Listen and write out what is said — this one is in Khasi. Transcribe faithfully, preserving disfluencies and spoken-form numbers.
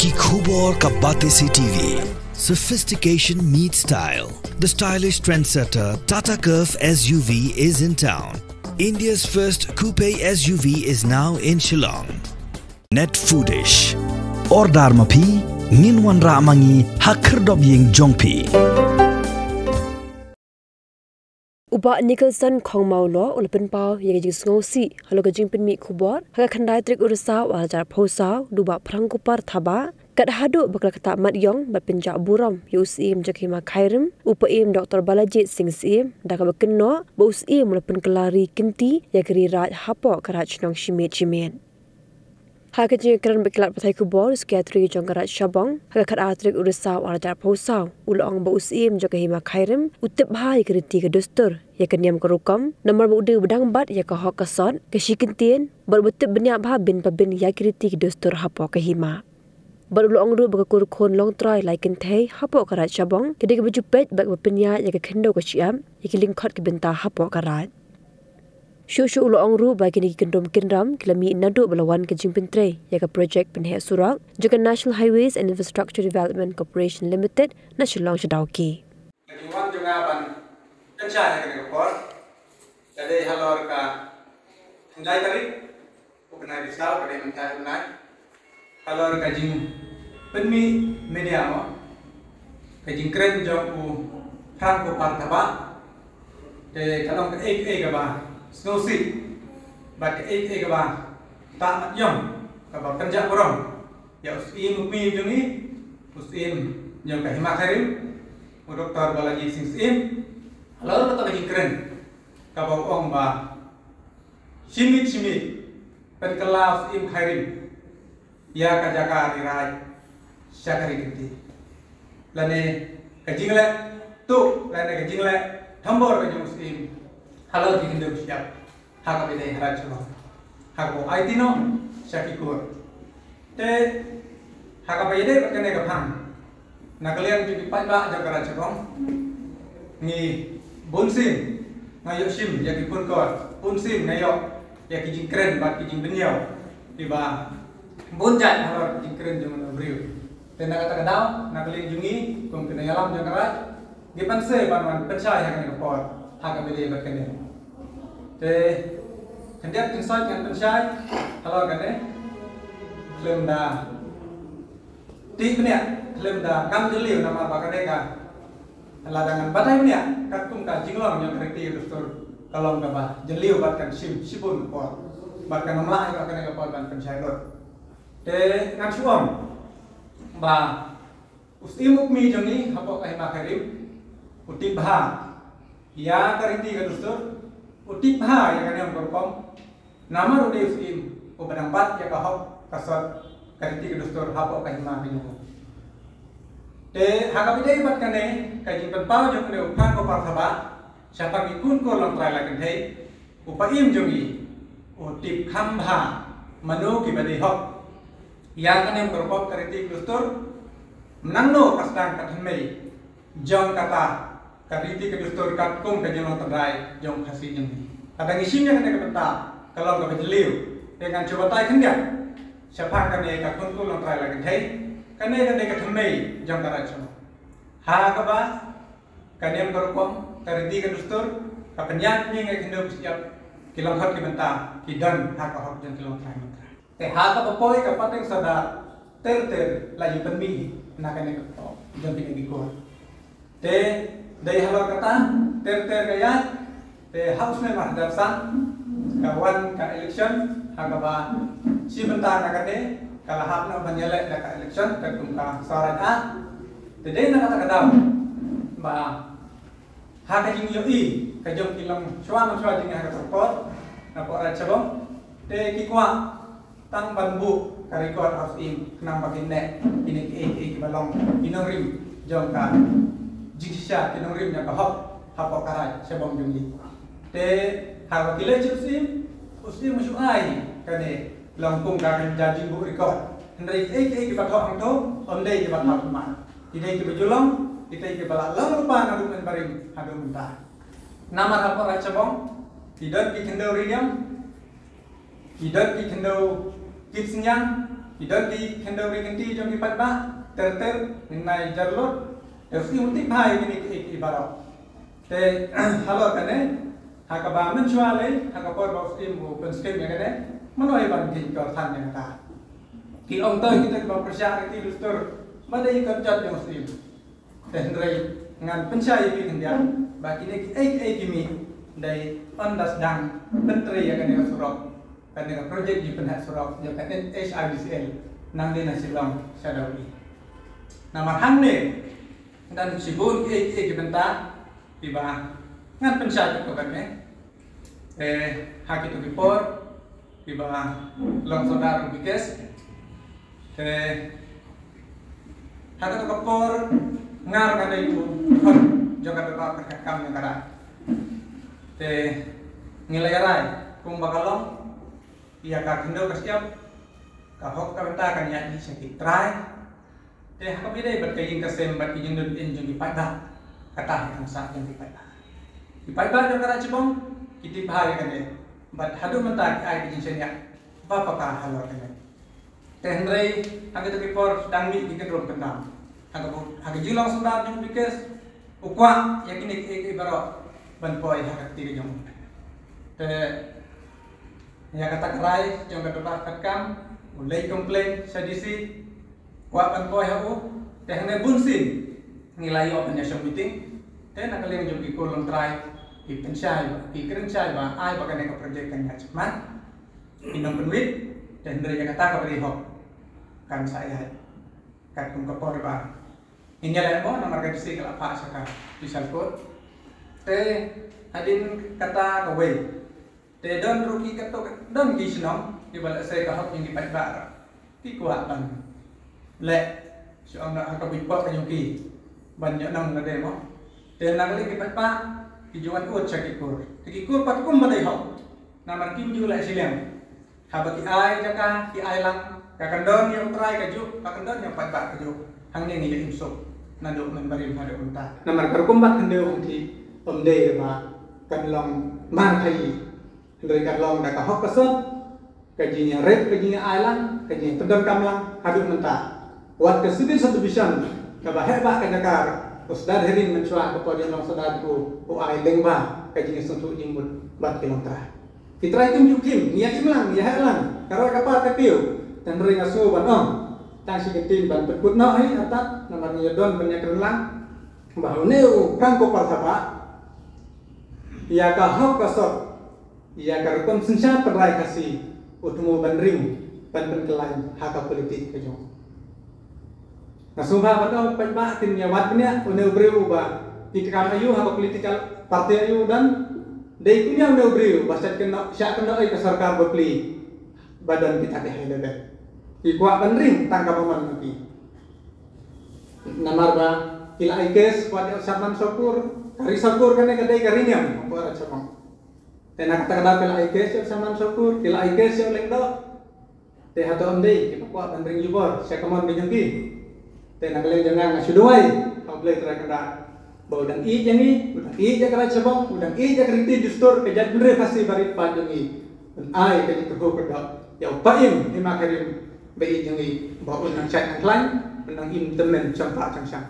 Ki khubor ka Batesi T V. Sophistication meets style. The stylish trendsetter Tata Curvv S U V is in town. India's first coupe S U V is now in Shillong. Net Foodish. Order ma phi, ngin wanrah ma ngi ha khyrdop ïing jong phi. U Bah Nicholson Khongmawloh u la pynpaw ïa ka jingsngewsih halor ka jingpynmih khubor ha ka khyndai tarik u Risaw ar hajar arphew saw da u Bah Phrangkupar Thabah, kat haduh ba ka la ktah mat ïong bad pynjah burom ïa u Syiem jong ka Hima Khyrim, u Paiem Doctor Balajied Singh Syiem, da kaba kynnoh ba u Syiem u la pynkylla ri kynti ïa ka ri raid hapoh ka raid shnong shimet shimet. Ha ka jingïakren bad ki lad pathai khubor, u Secretary jong ka Raid Shabong ha ka khatar tarik u Risaw ar hajar arphew saw u la ong ba u Syiem jong ka Hima Khyrim u tip bha ïa ka riti ka dustur, ïa ka niam ka rukom, namar ba u dei uba dang bat ïa ka hok ka sot, ka shi kyntien, bad uba tip bniah bha bin pa bin ïa ki riti ki dustur hapoh ka hima. Bad u la ong ruh ba ka kur khun Longtrai Lai Kynthei hapoh ka Raid Shabong ka dei kaba ju peit bad kaba pynïaid ïa ka khyndew ka shyiap ïa ki lyngkhot ki bynta hapoh ka raid. Shuh shuh u la ong ruh ba kine ki kyndrum kyndram ki la mih naduh ba la wan ka jingpyntrei ïa ka projek pynheh surok jong ka National Highways and Infrastructure Development Corporation Limited na Shillong sha Dawki. Ka jingwan jong nga ban pynshai ha kane ka por ka dei halor ka khyndai tarik u bnai Risaw, ka dei mynta u bnai. Halor ka jingpynmih media mo, ka jingkren jong u Phrangkupar Thabah, te ka long kaei kaei kaba sngewsih bad kaei kaei kaba tah mat ïong, kaba pynjah burom ïa u Syiem u kmie jong ngi, u Syiem jong ka Hima Khyrim, u Doctor Balaji Singh Syiem, halor kata ka jingkren kaba u ong ba shimet shimet pynkylla u Syiem Khyrim ïa ka jaka ri raid sha ka ri kynti, lane ka jingleh tuh lane ka jingleh thombor ka jong u Syiem halor ki khyndew ki shyiap ha kaba ïadei ha Raid Shabong, ha kaba u aiti noh sha ki kur. Te ha kaba ïadei bad kane ka phang, na ka liang jong ki paidbah jong ka Raid Shabong, ngi bun sien nga ïoh shim ïa ki phone call, bun sien nga ïoh ïa ki jingkren bad ki jingpynïaw kiba bun jait halor ki jingkren jong u briew. Te na kata ka daw, na ka liang jong ngi kum ki nongïalam jong ka raid, ngi pan se ban wan pynshai ha kane ka por ha kaba ïadei bad kane. Te khyndiat khynsoit ngan pynshai halor kane. Khlem da tih bniah, khlem da ngam jylliew, namar ba kane ka, lada ngan batai bniah katkum ka jinglong jong ka riti ka dustur, ka long kaba jylliew bad kan shim shibun ka por bad kan ym lah ïa kane ka por ban pynshai lut. Te ngan shu ong ba u Syiem u kmie jong ngi hapoh ka Hima Khyrim u tip bha ïa ka riti ka dustur, u tip bha ïa ka niam ka rukom, namar u dei u Syiem uba dang bat ïa ka hok ka sot, ka riti ka dustur hapoh ka hima ka jong u. Te ha kaba ïadei bad kane ka jingpynpaw jong une u Phrangkupar Thabah shaphang ki khun kur Longtrai Lai Kynthei, u Paiem jong ngi u tip kham bha mano kiba dei hok ïa ka niam ka rukom, ka riti ka dustur. Mynno ka sdang ka thymmei jong kata ka riti ka dustur katkum ka jinglong tynrai jong u Khasi jong ngi. Lada ngi shim ïa kane ka bynta, ka long kaba jylliew. Te ngan shu batai khyndiat shaphang kane ka khun kur Longtrai Lai Kynthei, kane ka dei ka thymmei jong ka Raid Shabong, ha kaba ka niam ka rukom, ka riti ka dustur, ka pynïaid pynïeng ïa ki khyndew ki shyiap, ki lyngkhot ki bynta ki don ha ka hok jong ki longtrai longtrai. Te ha kaba poi ka pateng sordar ter ter la ju pynmih na kane ka por jong kine ki kur. Te dei halor kata ter ter ka ïaid, te ha u snem ar hajar san ka wan ka election ha kaba shi bynta na kane ka la hap noh ban ïaleh da ka election katkum ka Swa Raid Act. Te dei na kata ka daw ba ha ka jingïohi ka jong ki longshuwa longshuwa jong ngi ha ka sorkor na pdeng Raid Shabong, te ki kwah tang ban buh ka record ha u Syiem khnang ba kin neh kine kiei kiei kiba long ki nongrim jong ka jingshisha, ki nongrim jong ka hok hapoh ka Raid Shabong jong ngi. Te haba ki leit sha u Syiem, u Syiem u shu ai kane long kum ka kynja jingbuh record. Hynrei kiei kiei kiba thoh hangto ym dei kiba thoh kumne. Ki dei kiba ju long, ki dei kiba la long lypa naduh mynbarim haduh mynta. Namar hapoh Raid Shabong ki don ki khyndew riniam, ki don ki khyndew kit synñiang, Ki don ki khyndew ri kynti jong ki paidbah ter ter, ngi nai jar lut. Te u Syiem u tip bha ïa kine kiei kiei baroh. Te halor kane, ha kaba mynshuwa lei, ha ka por ba u Syiem u pynskhem ïa kane, mano ïa ban kheiñ kyrthan ïa kata. Ki ong to kita kiba pyrshah ïa ki dustur ba dei ka jot jong u Syiem. Te hynrei ngan pynshai ïa phi khyndiat ba kine kiei kiei ki mih dei ban da sdang pyntrei ïa kane ka surok, kane ka projek jingpynheh surok jong ka N H I D C L nangne na Shillong sha Dawki. Namar hangne don shibun kiei kiei ki bynta kiba ngan pynshai ïa phi kane. Te ha kito ki por kiba long sordar u Bikes. Te ha kito ki por nga ruh nga dei u khun jong ka dorbar kyrkhat kam jong ka Rai. Te ngi la ïa rai kumba ka long ïa ka khyndew ka shyiap, ka hok ka bynta kan ïaid sha ki trai. Te ha kaba ïadei bad ka ïing ka sem bad ki jingdon in jong ki paidbah, kata hi ka sap jong ki paidbah. Ki paidbah jong ka Rai Shillong ki tip bha ïa kane, bad haduh mynta ki ai ki jingshaniah ba paka halor kane. Te hynrei ha kito ki por dang mih ki kynrum kyndam. Ha ka, ha ka jinglong sordar jong u Bikes, u kwah ïa kine kiei kiei baroh ban poi ha ka kti ka jong u. Te ïa kata ka rai jong ka dorbar kyrkhat kam, u leit complain sha D C, kwah ban poi ha u. Te hangne bun sien ngi la ïoh ban ïa shong meeting. Te na ka liang jong ki kur longtrai ki pynshai, ki kren shai ba ai ba kane ka projek kan ïaid shakhmat. Ki nongpynwit, te hynrei ïa kata kaba dei hok kan sa ïaid katkum ka por ba ngin ïaleh mo, namar ka D C ka la phah sha ka Special Court. Te hadien kata kawei, te don ruh ki katto, don ki shnong kiba lehse ka hok jong ki paidbah ruh ki kwah ban leh, shu ong na ha ka bit pok ka jong ki ban ïoh nong lade mo. Te na ka liang ki paidbah ki ju wan ud sha ki kur, te ki kur pat kumba dei hok, namar kim ju leh shiliang. Haba ki ai jaka ki ai lang, ka kyndon ïa u trai kajuh, ka kyndon ïa u paidbah kajuh. Hangne ngi ïa im suk naduh mynbarim haduh mynta. Namar ka rukom bat khyndew hangtei ym dei ba kan long markhaii. Hynrei ka long da ka hok ka sot, ka jingïarep, ka jingïa ai lang, ka jingïapyndonkam lang haduh mynta. Wat ka civil subdivision kaba heh bah ka jaka, u Sordar Hiring mynshuwa ka por ïa long Sordar u, u ai lyngba ka jingïasngewthuh jingmut bad ki longtrai. Ki trai kim ju khim, ngi ïa im lang, ngi ïa heh lang, ka roi ka par ka kiew. Te hynrei nga sngew ban ong, tang shi kyntien ban pynkut noh hi artat, namar ngi ïa don ban ïa kren lang. Ba une u Franco Parthaba, ïa ka hok ka sot, ïa ka rukom synshar pynrai Khasi, u thmu ban ring, ban pynkylla ha ka politik ka jong. Nga sngewbha ban ong paidbah kin ïa wad bniah, une u briew uba, ki kam aïu ha ka political party aïu u don, dei kumne une u briew ba shah kynnoh, shah kynnoh ïa ka sorkar bapli ba don kita ki high level. Ki kwah ban ring tang kaba mon ki. Namar ba ki la ai case wat ïa u Sharman Shakur, ka ri Shakur kane ka dei ka ri niam, ka por Sharman. Te na kata ka daw ki la ai case ïa u Sharman Shakur, ki la ai case ïa u Lyngdoh. Te hato ym dei kiba kwah ban ring jubor sha ka mon ka jong ki. Te na ka liang jong nga nga shu duwai ha U Blei Trai Kynrad ba u dang ïeit ïa ngi, u dang ïeit ïa ka Rai Shillong, u dang ïeit ïa ka riti dustur ka jaitbynriew Khasi barit bad jong ngi. Un ai ka jingkyrkhu kyrdoh ïa u Paiem Hima Kharim ba ïeit jong ngi, ba un nang shait nang khlaiñ, un nang im tymmen shongpah shongshang.